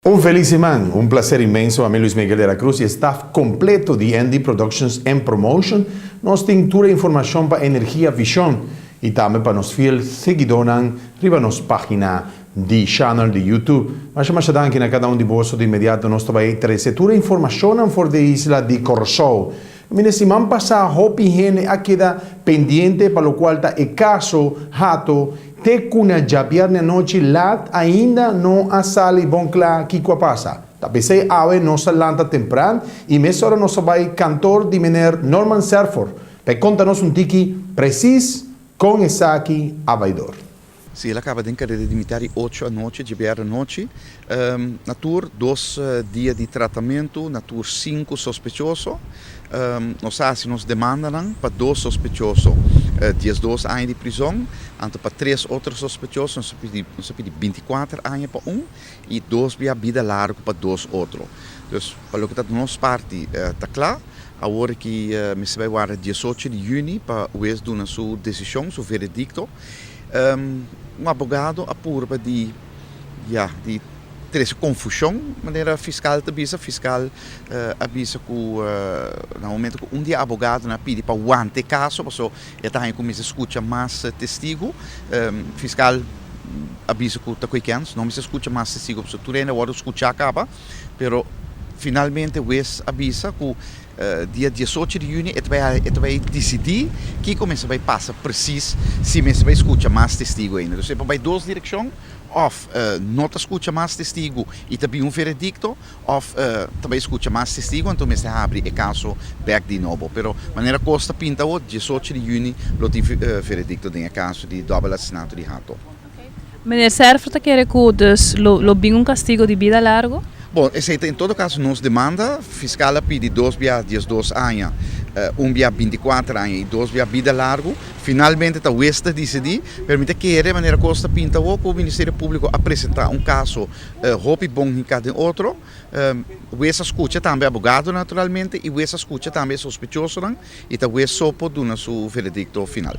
Un felis siman, un placer inmenso. Ami Luis Miguel de la Cruz y staff completo di ND Productions and Promotion. Nos tin tur informacion pa Energia Vision y tambe pa nos fiel siguidornan riba nos pagina di channel di YouTube. Masha masha danki na cada un di boso. Di inmediato nos ta bay trece tur informacion for di isla di Corsou. Mira, siman pasa hopi hende a keda pendiente pa locual ta e caso Hato, te cu na diabierna anochi laat ainda no a sali bon cla kico a pasa. Ta pesey awe nos a lanta tempran y mesora nos a bay kantoor di meneer Norman Serfor pa conta nos un tiki precies con esaki a bay door. Si, el a caba den careda di mitar di ocho anochi, diabierna anochi. Na tur 2 dia di tratamento, na tur cinco sospechoso. Nos a haci nos demandanan pa dos sospechoso, 12 aña di prison, anto pa tres otro sospechoso nos a pidi 24 aña pa un y dos bia bida largo pa dos otro. Dus pa loke ta nos parti ta cla. Awor cu mester bay warda 18 di juni pa hues duna su decision, su veredicto. Un abogado a purba di, ja, di trece confusion, manera fiscal ta bisa. Fiscal a bisa cu na momento cu un di e abogadonan a pidi pa wanta e caso, paso e ta cuminsa scucha mas testigo. Fiscal a bisa cu ta kens, no mester scucha mas testigo, paso tur hende a wordo scucha caba, pero finalmente hues a bisa cu dia 18 di juni e ta bay dicidi kico mester bay pasa precies, si mester bay scucha mas testigo ainda. Anto, bay dos direccion: of no ta scucha mas testigo y tambe un veredicto, of tambe scucha mas testigo, anto mester habri e caso back di nobo. Pero manera cos ta pinta, 18 di juni lo tin veredicto den e caso di dubbel asesinato di Hato. Meneer Server ta kere cu dus lo bin un castigo di bida largo? Bon, esey en todo caso nos demanda. Fiscal a pidi dos bia 12 aña, un bia 24 aña y dos bia bida largo. Finalmente ta hues ta dicidi, pero mi ta kere, manera cos ta pinta, cu Ministerio Publico a presenta un caso hopi bon hinca den otro. Hues a scucha tambe abogado naturalmente y hues a scucha tambe sospechosonan y ta hues so por duna su veredicto final.